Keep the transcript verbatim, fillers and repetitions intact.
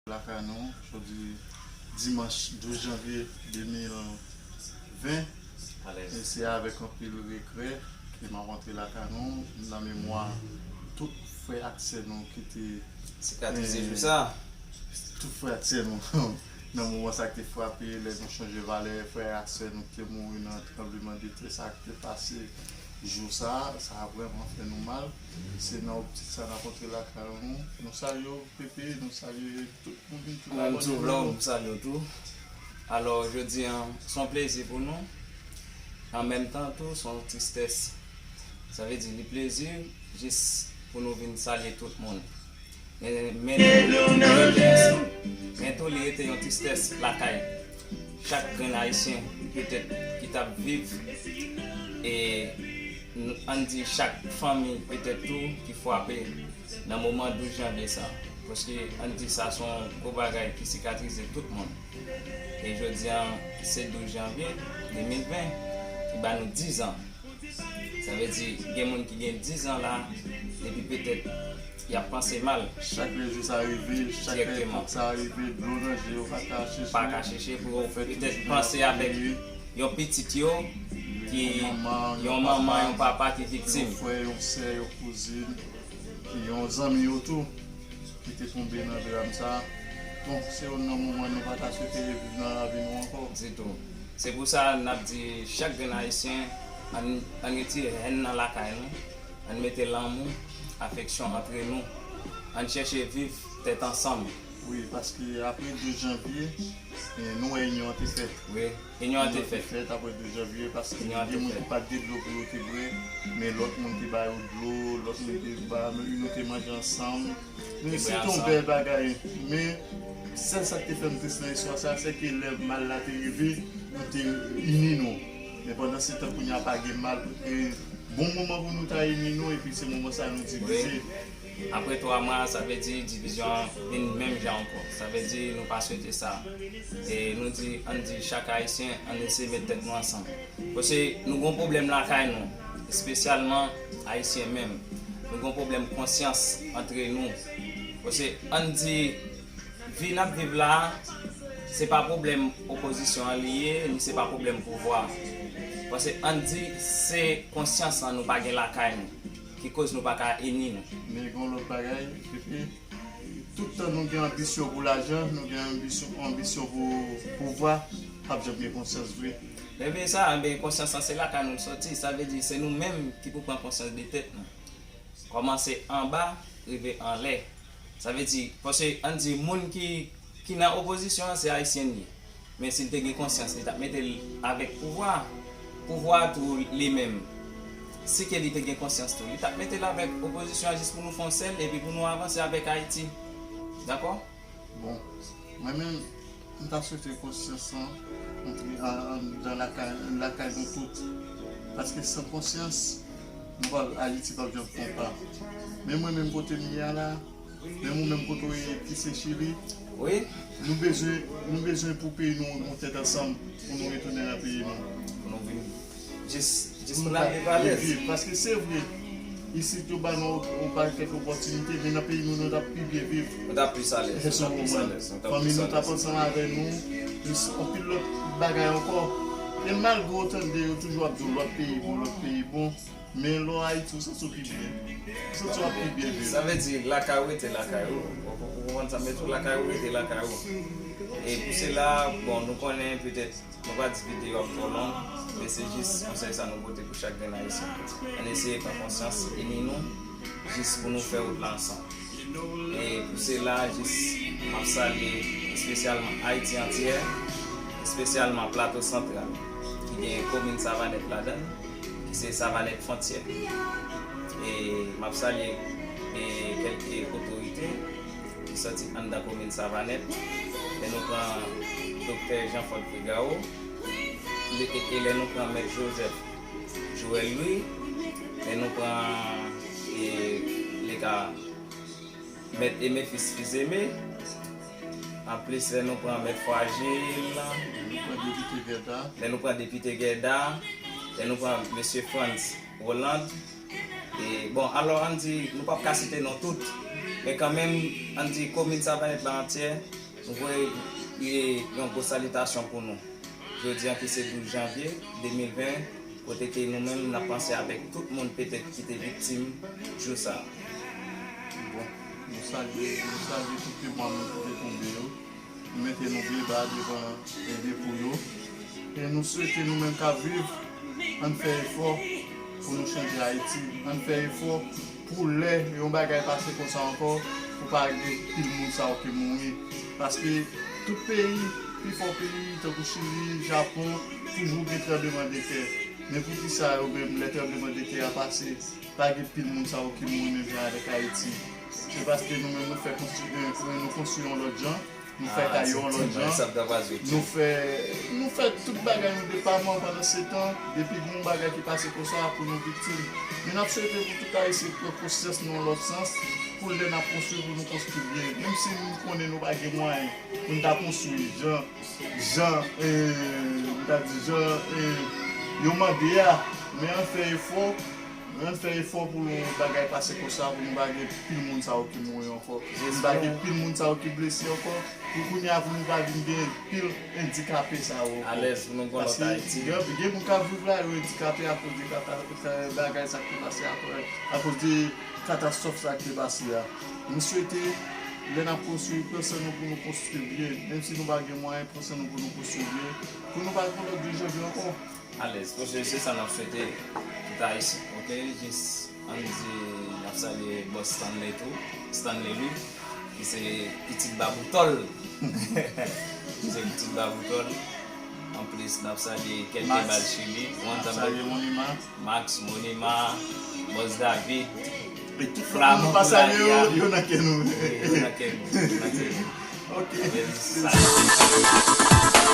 Lakay nou, jodi dimanch douz janvye de mil ven. E se avèk anpil regrè ke m ap antre lakay nou, nan memwa tout frè ak sè nou ki te sikratize jou sa. Tout frè ak sè nou nan moman sa ki te frape, lè nou chanje valè, frè ak sè nou ki te mouri nan tranblemanntè sa ki te pase jou sa, sa vrèman fè nou mal. Se nan optik sa n ap antre lakay nou. Nou salye w, Pepe, nou salye tout moun, tout abòne nou. Love, m salye w tou. Alò, jodi a, se yon plezi pou nou. An menm tan tou, se yon tristès. Sa vle di, li plezi jis pou nou vin salye tout moun. Men, men, men tou, li rete yon tristès lakay chak grenn Ayisyen, petèt, ki t ap viv, e, n-, ann di, chak fanmi, petèt, tou, ki frape nan moman douz janvye sa. Paske, ann di, sa se yon gwo bagay ki sikratize tout moun. E jodi a, se douz janvye de mil ven, ki ba nou diz an. Sa vle di, gen moun ki gen diz an la, epi petèt, y ap panse mal. Chak lè jou sa rive, chak lè epòk sa rive, dlo nan je yo pa ka chèche. Pa ka chèche pou yo petèt panse avèk yon pitit yo ki yon manman, yon papa ki viktim. Yon frè, yon sè, yon kouzin, ki yon zanmi yo tou, ki te tonbe nan dram sa. Donk, se youn nan moman nou pa ta swete reviv nan lavi nou ankò. Ditou. Se pou sa n ap di chak grenn Ayisyen, ann, ann retire hèn nan lakay nou, ann mete lanmou, afeksyon antre nou, ann chèche viv tèt ansanm. Wi, paske apre douz janvye, e, nou wè inyon an te fèt. Wi, inyon an te fèt. Inyon an te fèt apre douz janvye, paske gen moun ki pa t gen dlo pou yo te bwè, men lòt moun te ba yo dlo, lòt moun te ba, nou te manje ansanm. Men se te yon bèl bagay. Men sèl sa k te fè m tris nan istwa sa, se ke lè mal la te rive, nou te ini nou. Men pandan se tan kounye a pa gen mal, e bon moman pou nou ta ini nou, epi se moman sa nou divize. Wi. Apre twa mwa, sa vle di divizyon an vin menm jan ankò. Sa vle di nou pa swete sa. E nou di, ann di chak Ayisyen, ann eseye met tèt nou ansanm. Paske nou gon pwoblèm lakay nou, espesyalman Ayisyen menm. Nou gon pwoblèm konsyans antre nou. Paske ann di, vi n ap viv la a, se pa pwoblèm opozisyon an li ye, ni se pa pwoblèm pouvwa. Paske ann di, se konsyans lan nou pa gen lakay nou, ki koz nou pa ka ini nou. Men gon lòt bagay, Pepe, tout tan nou gen anbisyon pou lajan, nou gen anbisyon, anbisyon pou pouvwa, p ap janm gen konsyans vre. Ebyen sa, ebyen konsyans lan se lakay nou l soti. Sa vle di se nou menm ki pou pran konsyans de tèt nou. Kòmanse anba, rive anlè. Sa vle di, paske ann di moun ki, ki nan opozisyon an se Ayisyen li ye. Men si l te gen konsyans, li t ap mete l avèk pouvwa a. Pouvwa a tou li menm. Si ke li te gen konsyans tou, li t ap mete l avèk opozisyon an jis pou nou fè yon sèl epi pou nou avanse avèk Ayiti. Dakò? Bon, mwen menm, m ta swete konsyans lan antre an, anndan lakay, lakay nou tout. Paske san konsyans, nou pa, Ayiti p ap janm fè yon pa. Men mwen menm kote m ye a la, menm ou menm kote w ye ki se Chili, wi, nou bezwen, nou bezwen pou peyi nou, nou tèt ansanm pou nou retounen nan peyi nou. Pou nou vin jis, jis pou n al viv alèz. Paske se vre, isit yo ba nou yon pakèt opòtinite, men nan peyi nou, nou t ap pi byen viv. Nou t ap plis alèz, nou t ap plis alèz, nou t ap plis alèz. Fanmi nou t ap ansanm avè nou, plis anpil lòt bagay ankò. E malgre w tande yo toujou ap di w lòt peyi bon, lòt peyi bon, men lè w Ayiti, w santi w pi byen. W santi w ap pi byen viv. Sa vle di, lakay ou rete lakay ou. Ou, ou, ou konprann sa m vle di w? Lakay ou rete lakay ou. E pou sela, bon, nou konnen petèt nou pa di videyo ap twò long, men se jis konsèy sa nou pote pou chak grenn Ayisyen. Ann eseye pran konsyans, ini nou, jis pou nou fè wout la ansanm. E pou sela, jis m ap salye espesyalman Ayiti antyè, espesyalman Plato Santral, ki gen komin Savanèt ladan l, ki se Savanèt Fwontyè. E m ap salye, e, kèlke otorite ki sòti anndan komin Savanèt. Lè nou pran Doktè Jean Ford Figaro, lè, e, e lè nou pran Mèt Joseph Joël Louis, lè nou pran, e, lè ka Mèt Emefis Fils-Aimé, anplis lè nou pran Mèt Fwajil, lè nou pran Depite Gèda, lè nou pran Depite Gèda, lè nou pran Mesye Frantz Rolland, e, bon, alò, ann di, nou p ap ka site non tout, men kanmenm, ann di, komin Savanèt la antyè, Nou voye, e, yon gwo salitasyon pou nou. Jodi a ki se douz janvye de mil ven, kote ke nou menm n ap panse avèk tout moun petèt ki te viktim jou sa a. Bon, nou salye, nou salye tout memwa moun ki te tonbe yo. Nou mete nou byen ba devan, e, depo yo. E nou swete nou menm k ap viv, ann fè efò pou nou chanje Ayiti. Ann fè efò pou lè yon bagay pase konsa ankò, pou pa gen pil moun sa yo ki mouri. Paske tout peyi, pifò peyi, tankou Chili, Japon, toujou gen tranblemanntè. Men poukisa yo menm, lè tranblemanntè a pase, pa gen pil moun sa yo ki mouri menm jan avèk Ayiti? Se paske nou menm nou fè konstwi, nou konstwi yon lòt jan, nou fè kay yo yon lòt jan, nou fè, nou fè tout bagay nou depaman pandan se tan, depi gen yon bagay ki pase konsa pou nou viktim. Men n ap swete pou tout Ayisyen pran konsyans nan yon lòt sans, pou lè n ap konstwi, pou nou konstwi byen. Menm si nou konnen nou pa gen mwayen pou n ta konstwi jan, jan, e, m ta di jan, e, yo mande a, men ann fè efò, ann fè efò pou yon bagay pase konsa, pou nou pa gen pil moun sa yo ki mouri ankò. Pou nou pa gen pil moun sa yo ki blese ankò. Pou kounye a, pou nou pa vin gen pil andikape sa yo ankò. Alèz pou nou gon lòt Ayiti. Paske gen, gen moun k ap viv la, yo andikape akoz de kata-, bagay sa k te pase akoz, akoz de katastwòf sa k te pase a. M swete, lè n ap konstwi, pran san nou pou nou konstwi byen. Menm si nou pa gen mwayen, pran san nou pou nou konstwi byen. Pou nou pa gon lòt douz janvye ankò. Alèz, paske se sa n ap swete tout Ayisyen, oke? Jis ann di n ap salye bòs Stanley tou, Stanley Louis, ki se pitit Baboutòl. Ki se pitit Baboutòl. Anplis, n ap salye Kèlke Bal Chili, Juan Tambal, Max Monima, bòs David, Flamon Koularia. Yo nan kè nou. Wi, yo nan kè nou, yo nan kè nou. Oke. Sa.